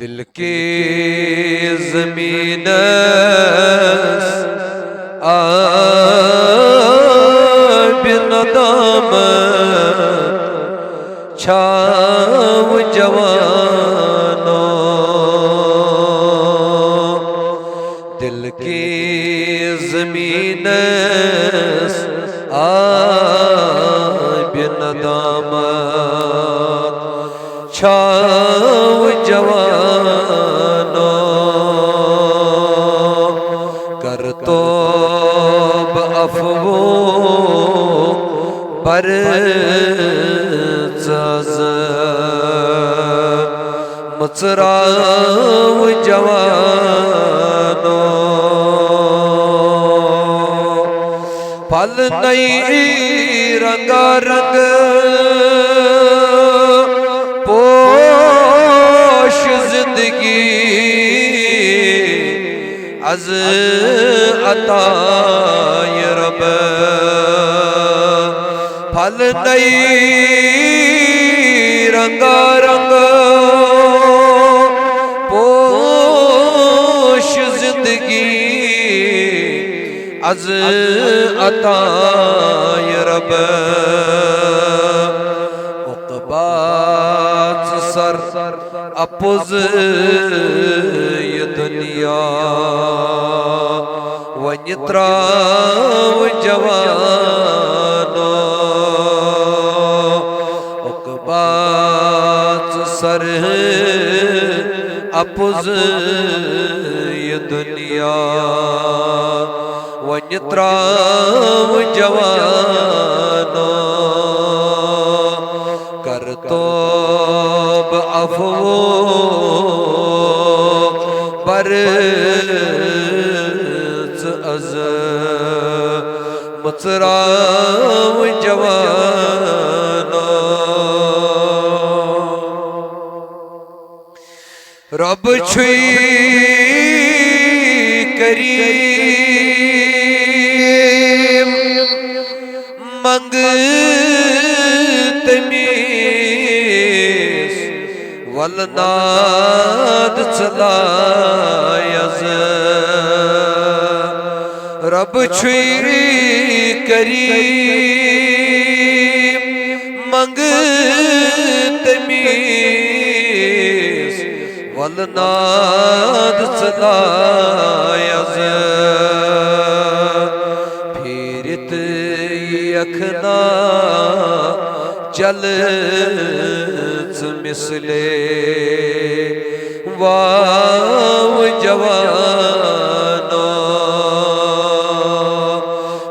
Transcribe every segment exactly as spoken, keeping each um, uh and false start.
دل کی زمینس آب ندامت چھاو جوانو، دل کی زمینس آب ندامت چھاو جوانو، کر توب عفو پر ژز مژراو جوانو۔ پھل نئی رنگا رنگ پوش زندگی از عطای رب۔ پھل نئی رنگا رنگ پوش زندگی از عطای رب۔ عقبات سر اپوز یہ دنیا ونی تراو جوانو۔ عقبات سر اپوز یہ دنیا ونی تراو جوانو، کر توب عفو پر از مژراو جوانو۔ رب چھُے کریم، منگ تٔمِس، ول ناد ژٕ لایز۔ رب چھُے کریم، منگ تٔمِس، ول ناد ژٕ لایز۔ پھیرِتھ یکھنا جل ژٕ مثلے واو جوانو۔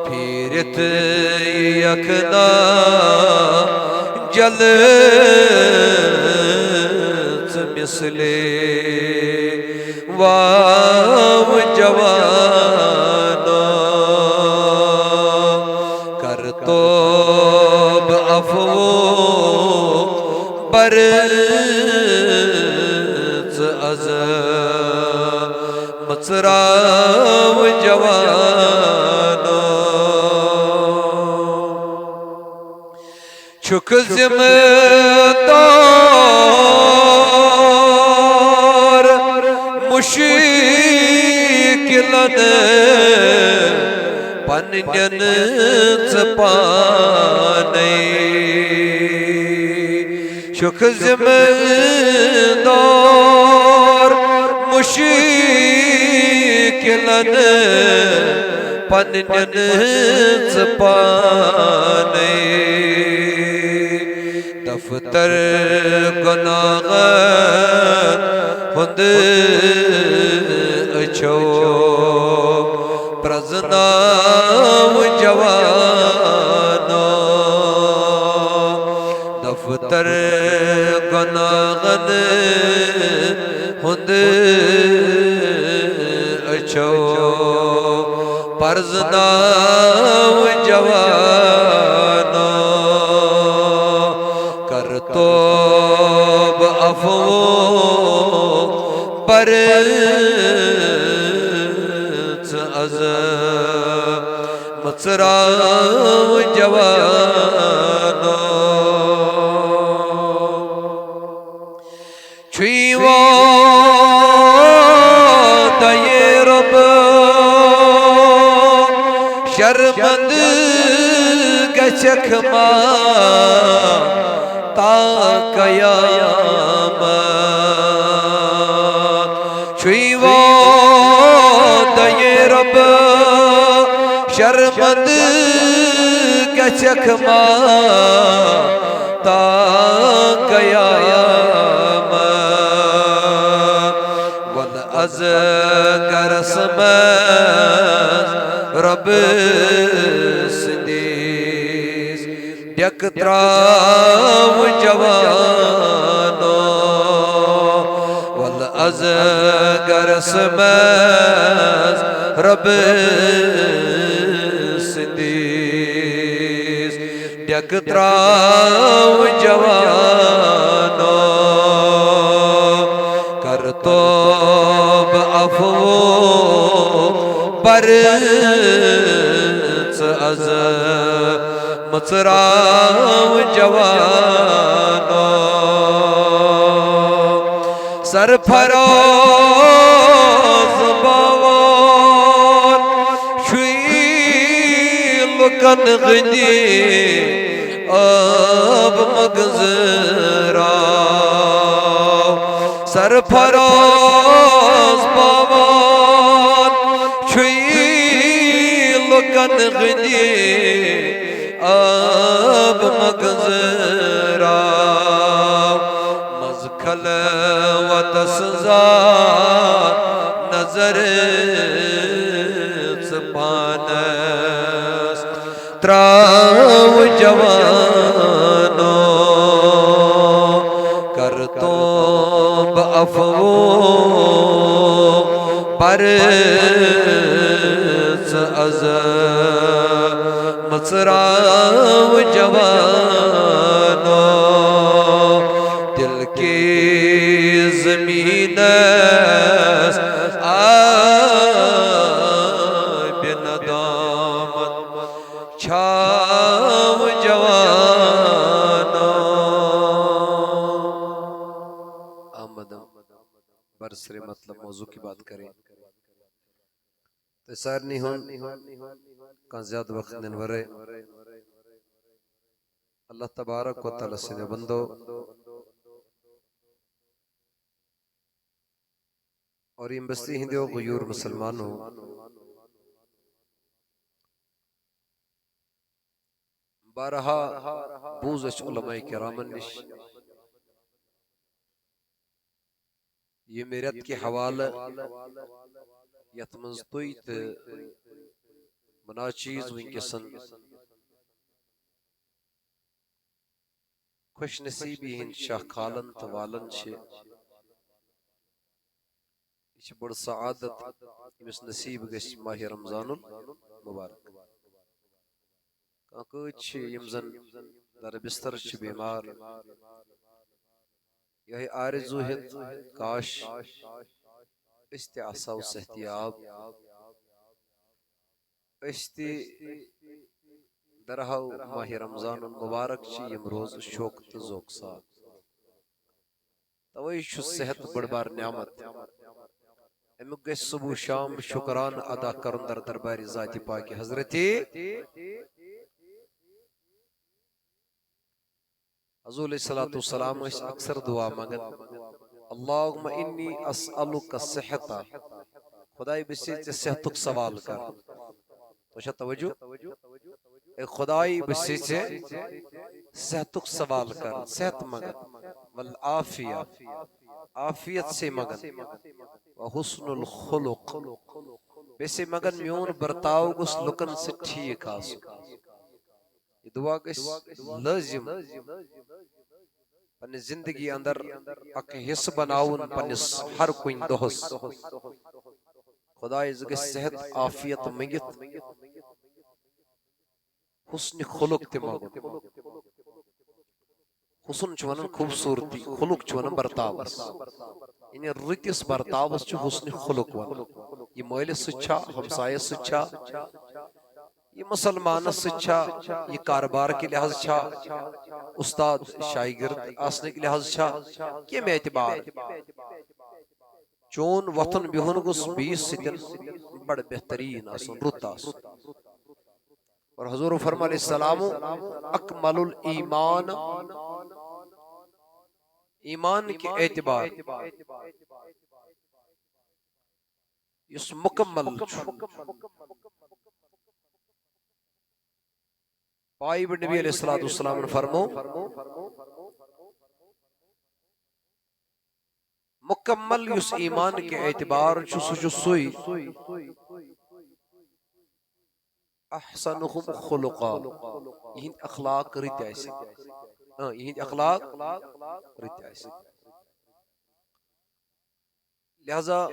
پھیرِتھ یکھنا جل ژٕ مثلے واو جوانو، کر توب عفو پر ژٕ از مژراو جوانو۔ چھُکھ ذمہٕ دار مشکلن پننٮ۪ن ژٕ پانے۔ چھُکھ ذمہٕ دار مشکلن پننٮ۪ن ژٕ پانے۔ دفتر گناہن ہُنٛد أچھو پرزناو جوانو۔ دفتر گناہن ہُنٛد أچھو پرزناو جوانو، کر توب عفو پر ژٕ از مژراو جوانو۔ چھُے دے رب، شرمند گژھکھ ما تا قیامت۔ چھُے وعدے رب، شرمند گژھکھ ما تا قیامت۔ وَلہٕ از گرس منٛز رۄبہٕ سٕنٛدِس ڈیکہٕ ترٛاو جوانو۔ وَلہٕ از گرس منٛز رۄبہٕ سٕنٛدِس ڈیکہٕ ترٛاو جوانو۔ کر توبہٕ عفو پر ژٕ از مژراو جوانو۔ سرفراز باوان چھُے لُکن غنی آب مگنزراو۔ سرفراز باوان چھُے لُکن غنی آب مگنزراو۔ منٛز خلوتس زا نظر ژٕ پانس ترٛاو جوانو۔ کر توبہٕ عفو پر ژٕ از مژراو جوانو۔ دل کے زمینس آب ندامت چھاو جوانو۔ آمدم برسر مطلب موضوع کی بات کریں۔ تہٕ سارنٕے ہُنٛد کانٛہہ زیادٕ وقت نِنہٕ ورٲے اللہ تبارک و تعالیٰ سٕنٛدیو بندو اور یِم بستی ہٕنٛدیو غیور مسلمانو، بارہا بوٗز اَسہِ علماء کرامن نِش ییٚمہِ رٮ۪تہٕ کہِ حوالہٕ، یَتھ منٛز تُہۍ تہٕ بہٕ ناچیز وٕنکیٚسن خوش نصیبی ہٕنٛدۍ شاہ کھالن تہٕ والن چھِ۔ یہِ چھِ بٔڑ سعادت، ییٚمِس نصیب گژھِ ماہِ رمضان المبارک۔ کانٛہہ کۭتۍ چھِ یِم زن در بستر چھِ بیمار، یِہوٚے آرزوٗ ہیٚتھ، کاش أسۍ تہِ آسہو صحتیاب، أسۍ تہِ درہو ماہِ رمضان المبارک چہِ یِم روزٕ شوق تہٕ ذوق سان۔ توے چھُ صحت بٔڑ بار نعمت۔ امیُک گژھِ صبح و شام شکرانہٕ ادا کرُن در دربارِ ذاتِ پاکِ حضرتِ۔ حضور علیہ الصلوۃ والسلام ٲسۍ اکثر دعا منگان، اللہم انی اسألک الصحۃ۔ خداے، بہٕ چھُسے ژےٚ صحتُک سوال کران۔ تۄہہِ چھا توجہ؟ اے خداے، بہٕ چھُسے ژےٚ صحتُک سوال کران، صحت منگان۔ والعافیہ، عافیت چھُسے منگان۔ وحسن الخلق، بیٚیہِ چھُسے منگان میون برتاو گوٚژھ لُکن سۭتۍ ٹھیٖک آسُن۔ یہِ دعا گژھِ لٲزم پننہِ زندگی اندر اکھ حصہٕ بناوُن پننِس ہر کُنہِ دۄہس۔ خدایہِ، زِ گژھِ صحت عافیت منگِتھ، حسن خلق تہِ منگُن۔ حسن چھُ ونان خوبصورتی، خلق چھُ ونان برتاوس۔ یعنی رٕتِس برتاوس چھُ حسن خلق ونان۔ یہِ مٲلِس سۭتۍ چھا، ہمسایس سۭتۍ چھا، یہِ مسلمانس سۭتۍ چھا، یہِ کاربار کہِ لحاظ چھا، استاد شاگرد آسنٕکۍ لحاظ چھا، کمہِ اعتبار؟ چون وۄتھُن بِہُن گوٚژھ بیٚیِس سۭتۍ بڑٕ بہتریٖن آسُن، رُت آسُن۔ اور حضور فرما علیہ السلام، اکمل الایمان، ایمان کہِ اعتبار یُس مکمل چھُ۔ پایہِ پٮ۪ٹھ نبی علیہ الصلوۃ والسلام فرمو، مکمل یُس ایمان کہِ اعتبار چھُ، سُہ چھُ سُے، احسنہم خلقا، یِہِنٛدۍ اخلاق رٕتۍ آسہِ۔ اۭں، یِہِنٛدۍ اخلاق رٕتۍ آسہِ۔ لہذا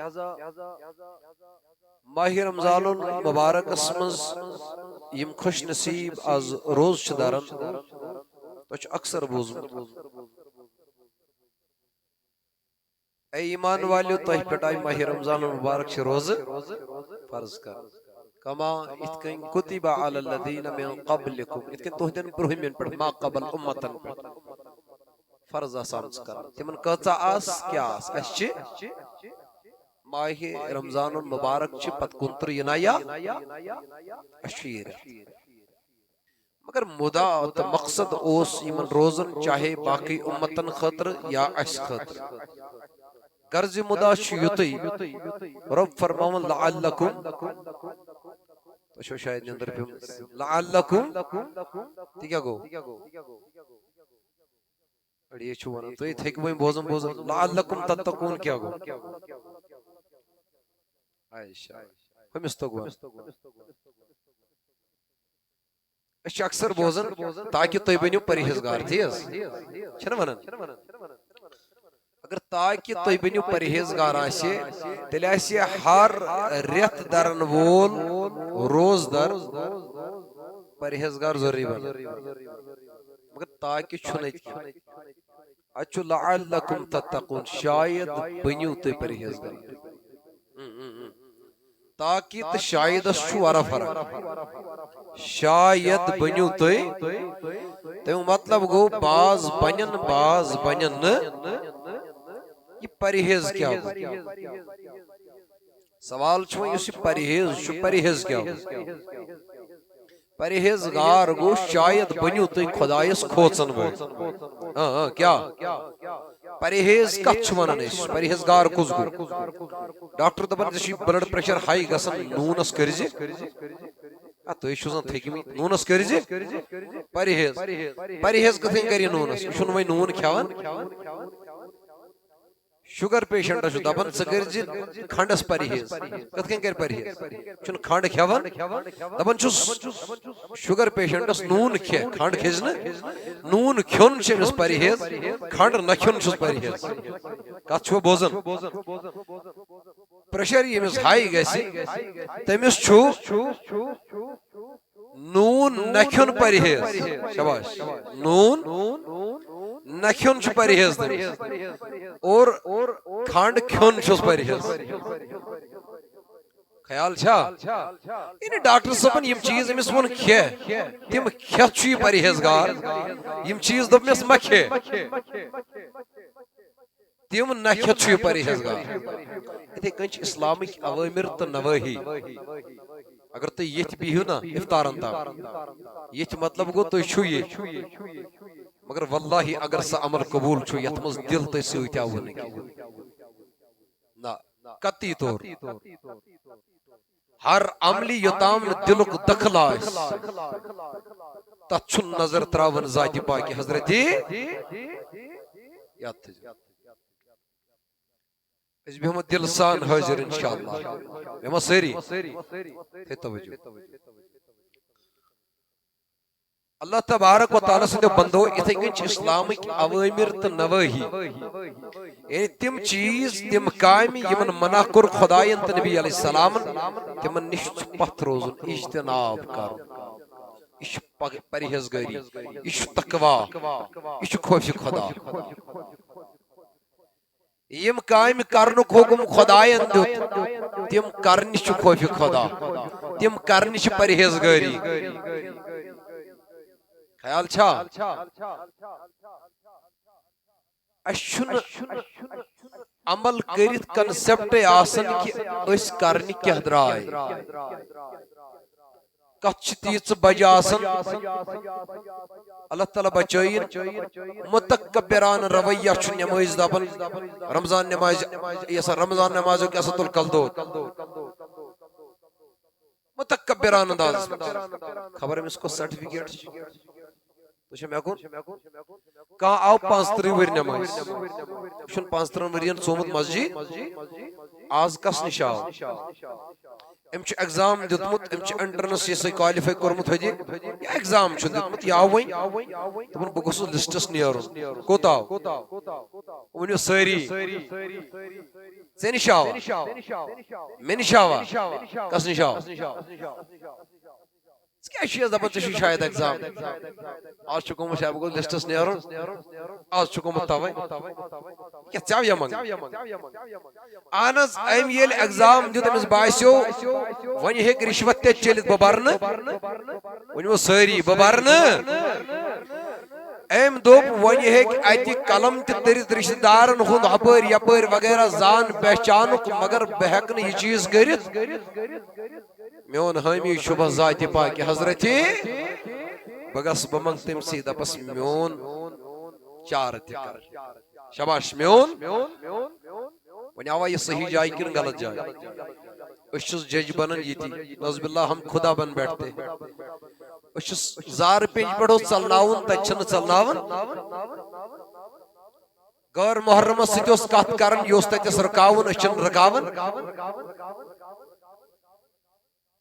ماہ رمضان المبارکس منٛز یِم خوش نصیب از روز چھِ داران، تۄہہِ چھُ اکثر بوٗزمُت، اے ایمان والیو، تۄہہِ پٮ۪ٹھ آیہِ ماہ رمضان المبارک چھِ روزٕ فرض کرنہٕ۔ کما، یِتھ کٔنۍ کتب علی الذین من قبلکم، یِتھ کٔنۍ تُہنٛدٮ۪ن برٛونٛہمٮ۪ن پٮ۪ٹھ، ما قبل امتن پٮ۪ٹھ فرض آسان چھِ کران۔ تِمن کۭژاہ آس، کیٛاہ آس؟ اَسہِ چھِ ماہِ رمضان المبارک چھِ پتہٕ کُنترٕہ یِنا یا اَشیٖرہ۔ مگر مُدا تہٕ مقصد اوس یِمن روزُن، چاہے باقٕے اُمتن خٲطرٕ یا اَسہِ خٲطرٕ۔ غرض مُدا چھُ یُتُے، رۄب فرماوُن، لعلکم، تۄہہِ چھو شاید نیٚنٛدٕر پیٚمٕژ، لعلکم، تہِ کیٛاہ گوٚو؟ اڑے چھُ ونان، تُہۍ تھٔکۍ وۄنۍ بوزان بوزان، لعلکم تتقون کیٛاہ گوٚو؟ عائشہ، ہُمِس توٚگ وَنُن۔ أسۍ چھِ اکثر بوزان، تاکہِ تُہۍ بٔنِو پرہیزگار، تی حظ؟ چھِنہٕ ونان؟ اگر تاکہِ تُہۍ بٔنِو پرہیزگار آسہِ، تیٚلہِ آسہِ ہر رٮ۪تھ درن وول روزدر پرہیزگار ضروٗری بنان۔ مگر تاکہِ چھُنہٕ اَتہِ کینٛہہ۔ اَتہِ چھُ لعلکم تتقون، شاید بٔنِو تُہۍ پرہیزگار۔ تاکہِ تہٕ شایدس چھُ واریاہ فرق۔ شاید بٔنِو تُہۍ، تَمیُک مطلب گوٚو، بعض بنن، بعض بنن نہٕ۔ یہِ پرہیز کیٛاہ گوٚو؟ سوال چھُ وۄنۍ، یُس یہِ پرہیز چھُ، پرہیز کیٛاہ گوٚو؟ پرہیزگار گوٚو، شاید بٔنِو تُہۍ خۄدایس کھوژن وٲلۍ۔ اۭں، اۭں، کیٛاہ؟ پرہیز کتھ چھِ ونان أسۍ؟ پرہیزگار کُس گوٚو؟ ڈاکٹر دپان، ژےٚ چھُے blood pressure high گژھان، نوٗنس کٔرزِ۔ آ، تُہۍ چھِو زن تھٔکمٕتۍ، نوٗنس کٔرزِ پرہیز۔ پرہیز کِتھ کٔنۍ کرِ نوٗنس؟ یہِ چھُنہٕ وۄنۍ نوٗن کھٮ۪وان۔ شُگر پیشنٹس چھُ دپان، ژٕ کٔرزِ کھنڈس پرہیز۔ کِتھ کٔنۍ کرِ پرہیز؟ چھُنہٕ کھنڈ کھٮ۪وان۔ دپان چھُس، شُگر پیشنٹس نوٗن کھے، کھنڈ کھیٚزِ نہٕ۔ نوٗن کھیوٚن چھُ أمِس پرہیز، کھنڈ نہ کھیوٚن چھُس پرہیز۔ کتھ چھُوا بوزان؟ Pressure ییٚمِس high گژھِ، تٔمِس چھُ نوٗن نہ کھیوٚن پرہیز۔ شاباش۔ نوٗن نہ کھیوٚن چھُ پرہیز تٔمِس۔ اور کھنڈ کھیوٚن چھُس پرہیز۔ خیال چھا؟ یعنی ڈاکٹر صٲبن یِم چیٖز أمِس ووٚن کھے، تِم کھٮ۪تھ چھُ یہِ پرہیزگار۔ یِم چیٖز دوٚپمس مہ کھے، تِم نہ کھٮ۪تھ چھُ یہِ پرہیزگار۔ یِتھے کٔنۍ چھِ اسلامٕکۍ اوٲمر تہٕ نوٲہی۔ اگر تُہۍ ییٚتھۍ بِہِو نا افطارن تام، ییٚتھۍ مطلب گوٚو تُہۍ چھِو ییٚتھۍ۔ مگر واللہ اگر سُہ عمل قبول چھُ یتھ منٛز دِل تۄہہِ سۭتۍ آوٕ نہٕ کینٛہہ۔ نہ، قطعی طور۔ ہر عملی یوٚتام نہٕ دِلُک دخل آسہِ، تتھ چھُنہٕ نظر تراوان ذاتِ پاکِ حضرت۔ یاد تھٲیزیو۔ أسۍ بیٚہمو دِل سان حٲضِر انشاءاللہ۔ بیٚہمو سٲری۔ تھٲیِو توجہ۔ اللہ تبارک و تعالیٰ سٕنٛدیو بندو، یِتھے کٔنۍ چھِ اسلامٕکۍ اوٲمر تہٕ نوٲہی، یعنی تِم چیٖز، تِم کامہِ، یِمن منع کوٚر خۄداین تہٕ نبی علیہ السلامن، تِمن نِش چھُ پتھ روزُن، اجتناب کرُن۔ یہِ چھُ پگ-، پرہیزگٲری، یہِ چھُ تقویٰ، یہِ چھُ خوفِ خۄدا۔ یِم کامہِ کرنُک حُکم خۄدایَن دیُت، تِم کرنہِ چھُ خوفِ خۄدا، تِم کرنہِ چھِ پرہیزگٲری۔ خیال چھا؟ اَسہِ چھُنہٕ عمل کٔرِتھ concept آسان کہِ أسۍ کرنہِ کیٛاہ درٛاے۔ کتھ چھِ تیٖژٕ بجہِ آسان، اللہ تعالیٰ بچٲیِن۔ متکبرانہٕ رویہ چھُ نمٲزۍ دپان، رمضان نمازِ، یہِ ہسا رمضان نمازُک یہِ ہسا تُل کلہٕ دود۔ متکبرانہٕ اندازس منٛز۔ خبر أمِس کۄس certificate چھِ؟ تُہۍ چھِو مےٚ کُن؟ کانٛہہ آو پانٛژترٕٛہ ؤرۍ نٮ۪مٲزۍ۔ یہِ چھُنہٕ پانٛژترٕٛہن ؤرین ژومُت مسجد۔ آز کس نِش آو؟ أمۍ چھُ exam دیُتمُت، أمۍ چھُ entrance یہِ سۭتۍ qualify کوٚرمُت ہوٚتہِ۔ یہِ exam چھُ دیُتمُت، یہِ آو وۄنۍ۔ دوٚپُن، بہٕ گوٚژھُس listس نیرُن۔ کوٚت آو؟ ؤنِو سٲری۔ ژےٚ نِش آوا؟ مےٚ نِش آوا؟ کس نِش آو؟ ژٕ کیٛازِ چھُ یَس دَپان ژےٚ چھُے شاید exam؟ آز چھُ گوٚمُت شاید، بہٕ گوٚژھ listس نیرُن۔ آز چھُ گوٚمُت تَوَے۔ کیٛاہ ژےٚ یَمَن؟ اَہَن حظ، أمۍ ییٚلہِ exam دیُت، أمِس باسیو، وۄنۍ ہیٚکہِ رِشوت تہِ چٔلِتھ، بہٕ بَرٕ نہٕ۔ ؤنِو سٲری، بہٕ بَرٕ نہٕ۔ أمۍ دوٚپ، وۄنۍ ہیٚکہِ اَتہِ قلم تہِ تٔرِتھ، رِشتہٕ دارَن ہُنٛد ہُپٲرۍ یَپٲرۍ وغیرہ زان پہچانُک، مگر بہٕ ہٮ۪کہٕ نہٕ یہِ چیٖز کٔرِتھ۔ میون حٲمی چھُ بس ذاتِ پاکہِ حضرتِ۔ بہٕ گژھٕ، بہٕ منٛگہٕ تٔمۍ سٕے، دَپس، میون چارٕ تہِ کر۔ شاباش، میون۔ وۄنۍ آوا یہِ صحیح جاے کِنہٕ غلط جاے؟ أسۍ چھِس judge بنان ییٚتی۔ نعوذ باللہ، ہم خدا بن بیٹھتے ہیں۔ أسۍ چھِس زارٕ پیٚنٛجہِ پٮ۪ٹھ اوس ژلناوُن، تَتہِ چھِنہٕ ژلناوان۔ غٲر محرمس سۭتۍ اوس کتھ کران، یہِ اوس تتٮ۪س رُکاوُن، أسۍ چھِنہٕ رُکاوان۔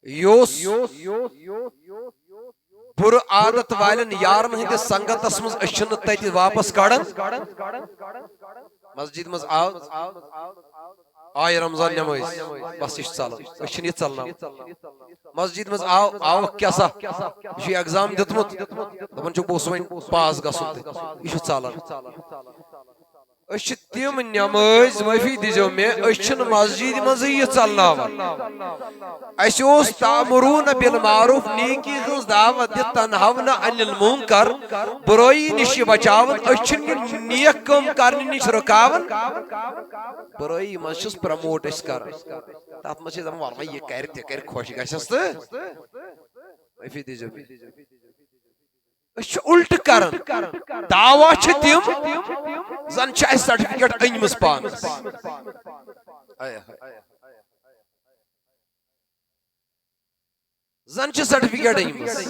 یہِ اوس بُرٕ عادت والٮ۪ن یارن ہٕنٛدِس سنگتس منٛز، أسۍ چھِنہٕ تتہِ واپس کڑان۔ مسجد منٛز آو، آیہِ رمضان نمٲز، بس یہِ چھُ ژلان، أسۍ چھِنہٕ یہِ ژلناوان۔ مسجد منٛز آو، آوکھ کیٛاہ سا، یہِ چھُ exam دیُتمُت، دپان چھُ بہٕ اوسُس وۄنۍ pass گژھُن تہٕ یہِ چھُ ژلان۔ أسۍ چھِ تِم نمٲز، معٲفی دیٖزیو مےٚ، أسۍ چھِنہٕ مسجدِ منٛزٕے یہِ ژلناوان۔ اَسہِ اوس تأمرون بالمعروف، نیکی ہٕنٛز دعوت دِتھ، تنہون عن المنکر، بُرٲیی نِش یہِ بچاوان۔ أسۍ چھِنہٕ یہِ نیک کٲم کرنہٕ نِش رُکاوان۔ بُرٲیی منٛز چھِس promote أسۍ کران۔ تتھ منٛز چھِ أسۍ دپان، وَلہٕ وۄنۍ یہِ کرِ تہِ کرِ، خۄش گژھٮ۪س تہٕ معٲفی دیٖزیو مےٚ۔ أسۍ چھِ اُلٹہٕ کران۔ دعویٰ چھِ تِم، زن چھِ اَسہِ certificate أنۍمٕژ پانس۔ ہاے ہاے۔ زن چھِ certificate أنۍمٕژ۔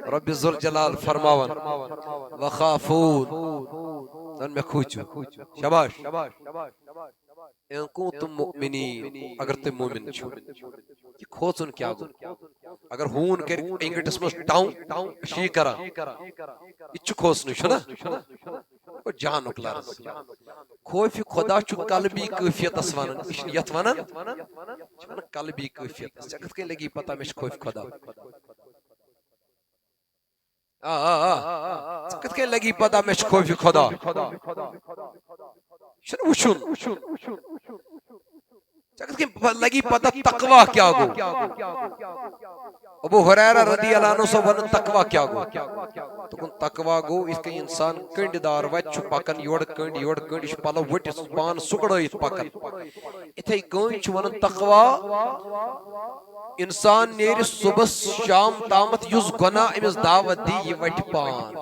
رۄبِ ذوالجلال فرماوان، وخافون، زن مےٚ کھوٗژِو۔ شاباش۔ ان کنتم مؤمنین، اگر تُہۍ مومن چھِو۔ یہِ کھوژُن کیٛاہ گوٚو؟ اگر ہوٗن کرِ اینگٹس منٛز ٹاو، أسۍ چھِ یہِ کران۔ یہِ تہِ چھُ کھوژنُے، چھُنہ؟ گوٚو جانُک لفظ۔ خوفِ خدا چھُ قلبی کیفیتس ونان، یہِ چھُنہٕ یتھ ونان، یہِ چھِ ونان قلبی کیفیتس۔ ژےٚ کِتھ کٔنۍ لگی پتہ مےٚ چھُ خوفِ خدا؟ آ، آ، آ۔ ژےٚ کِتھ کٔنۍ لگی پتہ مےٚ چھُ خوفِ خدا؟ یہِ چھُنہٕ وٕچھُن۔ ژےٚ کِتھ کٔنۍ پ-، لگی پتہ تقویٰ کیٛاہ گوٚو؟ ابو ہریرہ رضی اللہ عنہ صٲب ونان تقویٰ کیٛاہ گوٚو؟ دوٚپُن تقویٰ گوٚو یِتھ کٔنۍ انسان کٔنڈۍ دار وتہِ چھُ پکان، یورٕ کٔنڈۍ، یورٕ کٔنڈۍ، یہِ چھُ پلو ؤٹِتھ پان سُکڑٲیِتھ پکان۔ یِتھے کٔنۍ چھُ ونان تقویٰ، انسان نیرِ صبحس شام تامتھ یُس گۄناہ أمِس دعوت دی، یہِ وٹہِ پان۔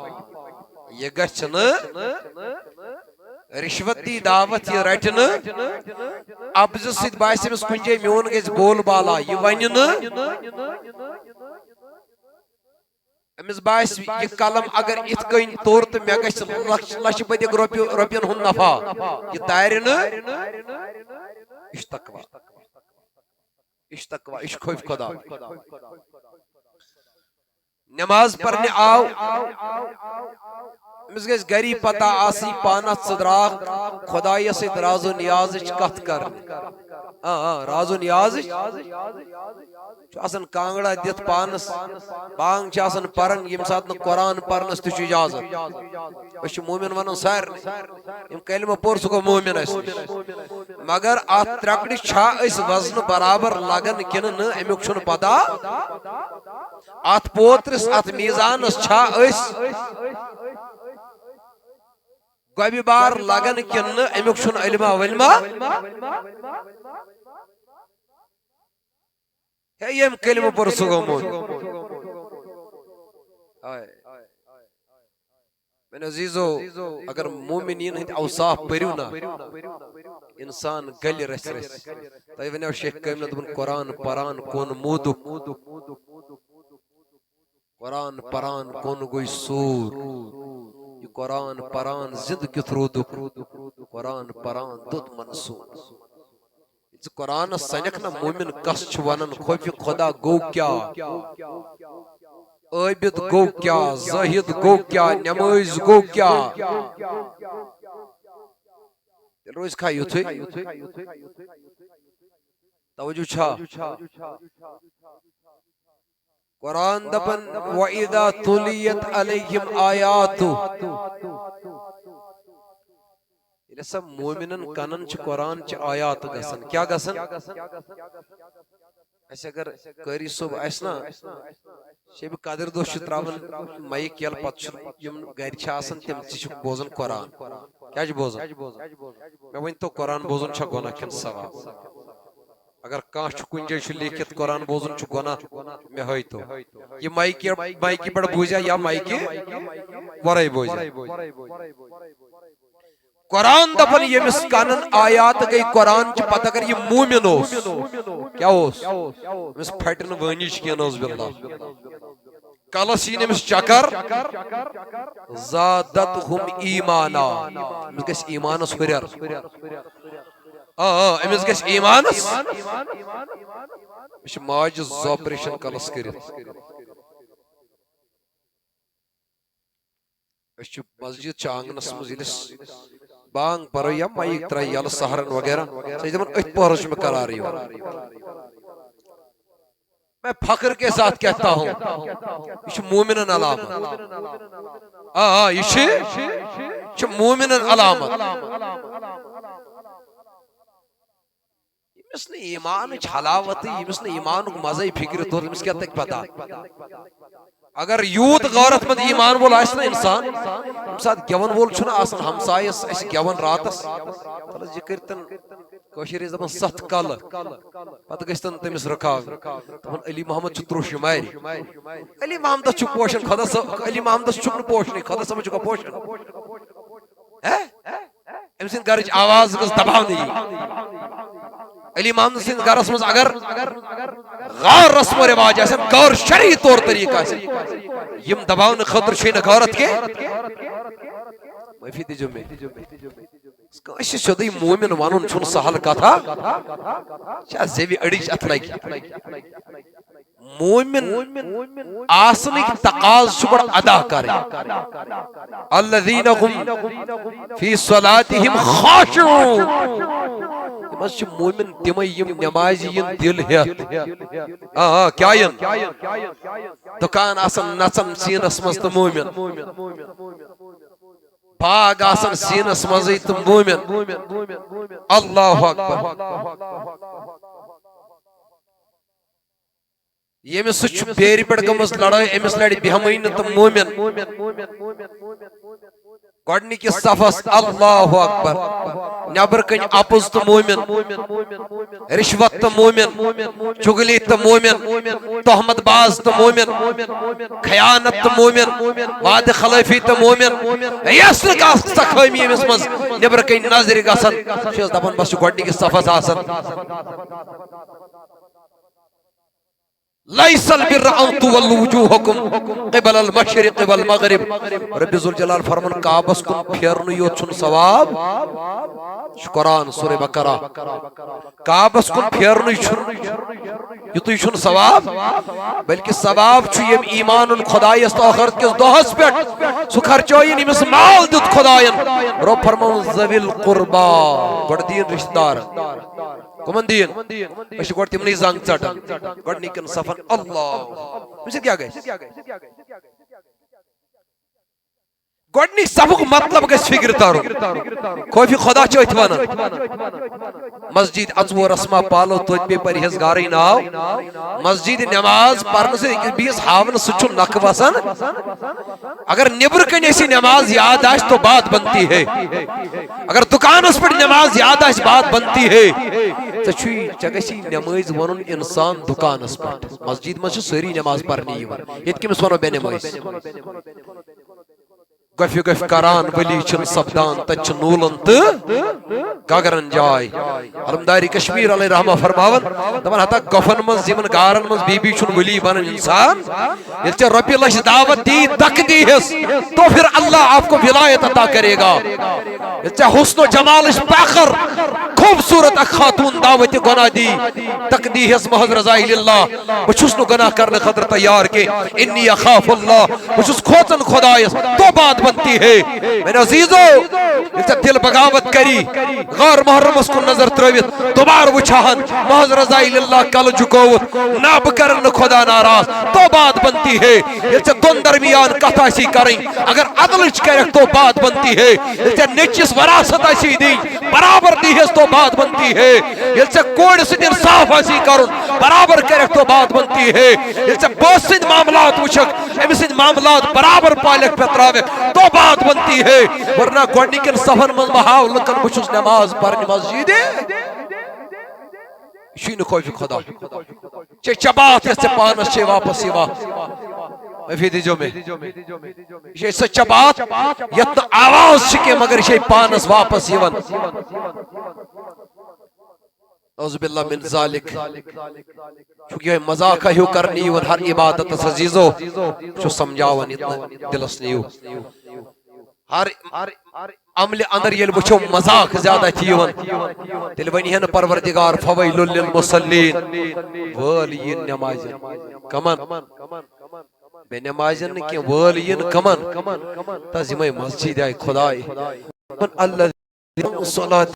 یہِ گژھِ نہٕ رِشوت دی دعوت، یہِ رٹہِ نہٕ۔ اپزِ سۭتۍ باسہِ أمِس کُنہِ جایہِ میون گژھِ بول بالا، یہِ ونہِ نہٕ۔ أمِس باسہِ، یہِ قلم اگر یِتھ کٔنۍ توٚر تہٕ مےٚ گژھِ لچھ، لچھ بٔدِک رۄپیہِ، رۄپین ہُنٛد نفع، یہِ تارِ نہٕ۔ یہِ چھُ تقویٰ۔ یہِ چھُ تقویٰ، یہِ چھُ خوفِ خدا۔ نماز پرنہِ آو، أمِس گژھِ گری پتہ آسٕنۍ پانس ژٕ درٛاکھ خۄدایس سۭتۍ راز و نیازٕچ کتھ کرنہِ۔ آ، آ، راز و نیازٕچ۔ چھُ آسان کانٛگڑا دِتھ پانس، بانگ چھِ آسان پران، ییٚمہِ ساتہٕ نہٕ قرآن پرنس تہِ چھُ اجازت۔ أسۍ چھِ مومن ونان سارنٕے، یِم کلمہٕ پوٚر، سُہ گوٚو مومن اَسہِ نِش۔ مگر اتھ ترٛکڑِ چھا أسۍ وزنہٕ برابر لگان کِنہٕ نہٕ، امیُک چھُنہٕ پتہ۔ اتھ پوترِس، اتھ میزانس چھا أسۍ گۄبہِ بار لگان کِنہٕ نہٕ، امیُک چھُنہٕ علما ولما۔ ہے، ییٚمۍ کلمہٕ پوٚر، سُہ گوٚو مومن۔ ہاے۔ میانہِ عزیزو، اگر مومنین ہٕنٛدۍ اوصاف پٔرِو نا، انسان گلہِ رژھِ رژھِ۔ تۄہہِ ونیو شیخ کٲمِلن، دوٚپُن، قرآن پران کون موٗدُک، قرآن پران کون گوٚو سوٗر، یہِ قرآن پران زِندٕ کیُتھ روٗدُکھ، قرآن پران دوٚد منصوٗر۔ ییٚلہِ ژٕ قرآنس سنکھ نہ، مومن کس چھُ ونان، خوفِ خدا گوٚو کیٛاہ؟ عٲبِد گوٚو کیٛاہ؟ زٲہِد گوٚو کیٛاہ؟ نمٲز گوٚو کیٛاہ؟ تیٚلہِ روزِ کھا یُتھُے؟ توجہ چھا؟ قرآن دپان، "وَإِذَا تُلِيَتْ عَلَيْهِمْ آيَاتُهُ"۔ ییٚلہِ ہسا مومنن کنن چھِ قرآن چہِ آیات گژھان، کیٛاہ گژھان؟ اسہِ اگر قٲری صٲب آسہِ نا، شیبہِ قدر دۄہ چھِ تراوان مایِک یَلہٕ، پتہٕ چھِ یِم گرِ چھِ آسان، تِم تہِ چھِ بوزان قرآن۔ کیٛاہ چھِ بوزان؟ مےٚ ؤنۍ تو، قرآن بوزُن چھا گۄناہ کِنہٕ ثواب؟ اگر کانٛہہ چھُ کُنہِ جایہِ چھُ لیٖکھِتھ، قرآن بوزُن چھُ گۄناہ، مےٚ ہٲیتو۔ یہِ مایکہِ، مایکہِ پٮ۪ٹھ بوٗزیا یا مایکہِ ورٲے بوزیا؟ قرآن دپان، ییٚمِس کنن آیات گٔے قرآن چہِ، پتہٕ اگر یہِ مومن اوس، کیٛاہ اوس؟ أمِس پھٹہِ نہٕ وٲنِج کینٛہہ، نعوذ باللہ۔ کلس یی نہٕ أمِس چکر، زادتہم ایمانا، أمِس گژھِ ایمانس ہُرٮ۪ر۔ آ، آ، أمِس گژھِ ایمانس۔ أمِس چھِ ماجہِ زٕ آپریشن کلس کٔرِتھ۔ أسۍ چھِ مسجد چھِ آنگنس منٛز، ییٚلہِ أسۍ بانگ پرو یا مایِک ترایہِ یَلہٕ سحرن وغیرہ، سُہ چھِ دپان، أتھۍ پوہرس چھُ مےٚ قرار یِوان۔ میں فخر کے ساتھ کہتا ہوں، یہِ چھُ مومنن علامت۔ آ، آ، یہِ چھِ، چھِ مومنن علامت۔ ییٚمِس نہٕ ایمانٕچ حلاوتٕے، ییٚمِس نہٕ ایمانُک مزے فکرِ توٚر، تٔمِس کیٛاہ تگہِ پتہ؟ اگر یوٗت غٲرت مند ایمان وول آسہِ نہ انسان، ییٚمہِ ساتہٕ گٮ۪ون وول چھُنہٕ آسان ہمسایس اَسہِ گٮ۪ون راتس، تلہٕ حظ یہِ کٔرۍتن، کٲشِر ٲسۍ دپان، ستھ کلہٕ، پتہٕ گٔژھتن تٔمِس رُکاوٕنۍ۔ دپان، علی محمد چھُ ترُش، یہِ مارِ۔ علی محمدس چھُ پوشان، خۄدا صٲب، علی محمدس چھُکھ نہٕ پوشنٕے، خۄدا صٲبس چھُکھا پوشان؟ ہے؟ أمۍ سٕنٛدِ گرٕچ آواز گٔژھ دباونہٕ یِنۍ۔ علی محمد سٕنٛدِس گرس منٛز اگر غٲر رسم و رواج آسن، غٲر شرعی طور طریقہٕ آسن، یِم دباونہٕ خٲطرٕ چھُے نہٕ غٲرت کینٛہہ۔ معٲفی دیٖزیو مےٚ۔ کٲنٛسہِ سیوٚدُے مومن ونُن چھُنہٕ سہل کتھا۔ چھا زیوِ أڑِج اتھ لگہِ؟ مومن آسنٕکۍ تقاضہٕ چھُ گۄڈٕ ادا کرٕنۍ۔ الذین هم فی صلاتہم خاشعون۔ تِم حظ چھِ مومن تِمے یِم نمازِ یِن دِل ہٮ۪تھ۔ آ، آ، کیٛاہ یِن؟ دُکان آسن نژان سیٖنس منٛز تہٕ مومن۔ باغ آسن سیٖنس منٛزٕے تہٕ مومن۔ اللہ اکبر۔ ییٚمِس سۭتۍ چھُ بیرِ پٮ۪ٹھ گٔمٕژ لڑٲے، أمِس لڑِ بیہمٲنی تہٕ مومن۔ گۄڈٕنِکِس صفس اللہ اکبر، نٮ۪برٕ کنہِ اپُز تہٕ مومن، رشوت تہٕ مومن، چُغلی تہٕ مومن، تہمت باز تہٕ مومن، خیانت تہٕ مومن، وعدٕ خلٲفی تہٕ مومن۔ یۄس نہٕ کانٛہہ سۄ خٲمی أمِس منٛز نٮ۪برٕ کنہِ نظرِ گژھان، چھِ أسۍ دپان بس چھُ گۄڈٕنِکِس صفس آسان۔ لیس البر ان تولوا وجوہکم قبل المشرق والمغرب۔ رب ذوالجلال فرمان، کعبس کن پھیرنُے یوت چھُنہٕ ثواب۔ یہِ چھُ قرآن، سورہ بقرہ۔ کعبس کن پھیرنُے چھُنہٕ، یُتُے چھُنہٕ ثواب، بلکہ ثواب چھُ ییٚمۍ ایمان اوٚن خدایس تہٕ ٲخرت کِس دۄہس پٮ۪ٹھ، سُہ خرچٲیِن ییٚمِس مال دیُت خداین۔ رۄب فرماوُن، ذوی القربا، گۄڈٕ دِیِن رشتہٕ دارن۔ کمن دِیِن؟ أسۍ چھِ گۄڈٕ تِمنٕے زنگ ژٹان۔ گۄڈٕنِکٮ۪ن صفن، اللہ، اَمہِ سۭتۍ کیٛاہ گژھِ؟ گۄڈٕنِکۍ صفُک مطلب گژھِ فکرِ ترُن۔ خوفِ خدا چھِ أتھۍ ونان۔ مسجد اژوُہس ما پالو توتہِ پے پرہیزگارٕے ناو۔ مسجد نماز پرنہٕ سۭتۍ أکِس بیٚیِس ہاونہٕ سۭتۍ چھُ نکھٕ وسان۔ اگر نیبرٕ کنہِ اسی نماز یاد آسہِ تو بات بنتی ہے۔ اگر دکانس پٮ۪ٹھ نماز یاد آسہِ بات بنتی ہے۔ ژےٚ چھُے، ژےٚ گژھی نمٲزۍ ونُن انسان دکانس پٮ۪ٹھ۔ مسجد منٛز چھِ سٲری نماز پرنہِ یِوان، ییٚتہِ کٔمِس ونو بے نمٲزۍ؟ گۄپھِ گۄپھِ کران ولی چھِنہٕ سپدان، تتہِ چھِ نوٗلن تہٕ گگرن جاے۔ علمدارِ کشمیر علیہ رحمہ فرماوان، دپان ہتا گۄپھن منٛز یِمن گارن منٛز بی بی چھُنہٕ ولی بنان انسان۔ ییٚلہِ ژےٚ رۄپیہِ لچھ دعوت دی تقدیٖہس، تو پھر اللہ آپ کو ولایت عطا کرے گا۔ ییٚلہِ ژےٚ حسن و جمالٕچ پاکر خوبصورت اکھ خاتون دعوت گۄناہ دی تقدیٖہس محض رضا للہ، بہٕ چھُس نہٕ گۄناہ کرنہٕ خٲطرٕ تیار کینٛہہ۔ انی اخاف اللہ، بہٕ چھُس کھوژان خدایس، تو بات بنتی ہے۔ میانہِ عزیزو، ییٚلہِ ژےٚ دل بغاوت کری، غٲر محرمس کُن نظر ترٲوِتھ، دوبارٕ وٕچھہن محض رضا للہ کلہٕ جُکووُتھ، نہ بہٕ کرن نہٕ خدا ناراض، تو بات بنتی ہے۔ ییٚلہِ ژےٚ دۄن درمیان کتھ آسی کرٕنۍ، اگر عدلٕچ کرکھ تو بات بنتی ہے۔ ییٚلہِ ژےٚ نیٚچوِس وراثت آسی دِنۍ، برابر دیہس تو بات بنتی ہے۔ ییٚلہِ ژےٚ کورِ سۭتۍ انصاف آسی کرُن، برابر کرکھ تو بات بنتی ہے۔ ییٚلہِ ژےٚ بٲژ سٕنٛدۍ معاملات وٕچھکھ، أمۍ سٕنٛدۍ معاملات برابر پالکھ پتراوکھ تو بات بنتی ہے۔ ورنہ گۄڈنِکٮ۪ن صفن منٛز مہ ہاو لُکن بہٕ چھُس نماز پرنہِ مسجدِ۔ یہِ چھُے نہٕ خوفِ خدا۔ چھے چبات یۄس ژےٚ پانس چھے واپس یِوان۔ معٲفی دیٖزیو مےٚ۔ یہِ چھے سۄ چبات یتھ نہٕ آواز چھِ کینٛہہ مگر یہِ چھے پانس واپس یِوان۔ اعوذ باللہ من ذالک۔ چونکہ یہِ مذاق ہیو کرنہٕ یِوان ہر عبادتس عزیزو۔ چھُ سمجھاوان یہِ نہٕ دلس نِیِو۔ ہر عملہِ اندر ییٚلہِ وٕچھو مذاق زیادہ چھِ یِوان، تیٚلہِ ونہِ ہے نہٕ پروردگار فویل للمصلین، وٲلۍ یِن نمازِ۔ کمن؟ بے نمازن نہٕ کینٛہہ، وٲلۍ یِن کمن؟ تس یِمے مسجد آیہِ خداے۔ اللہ صلات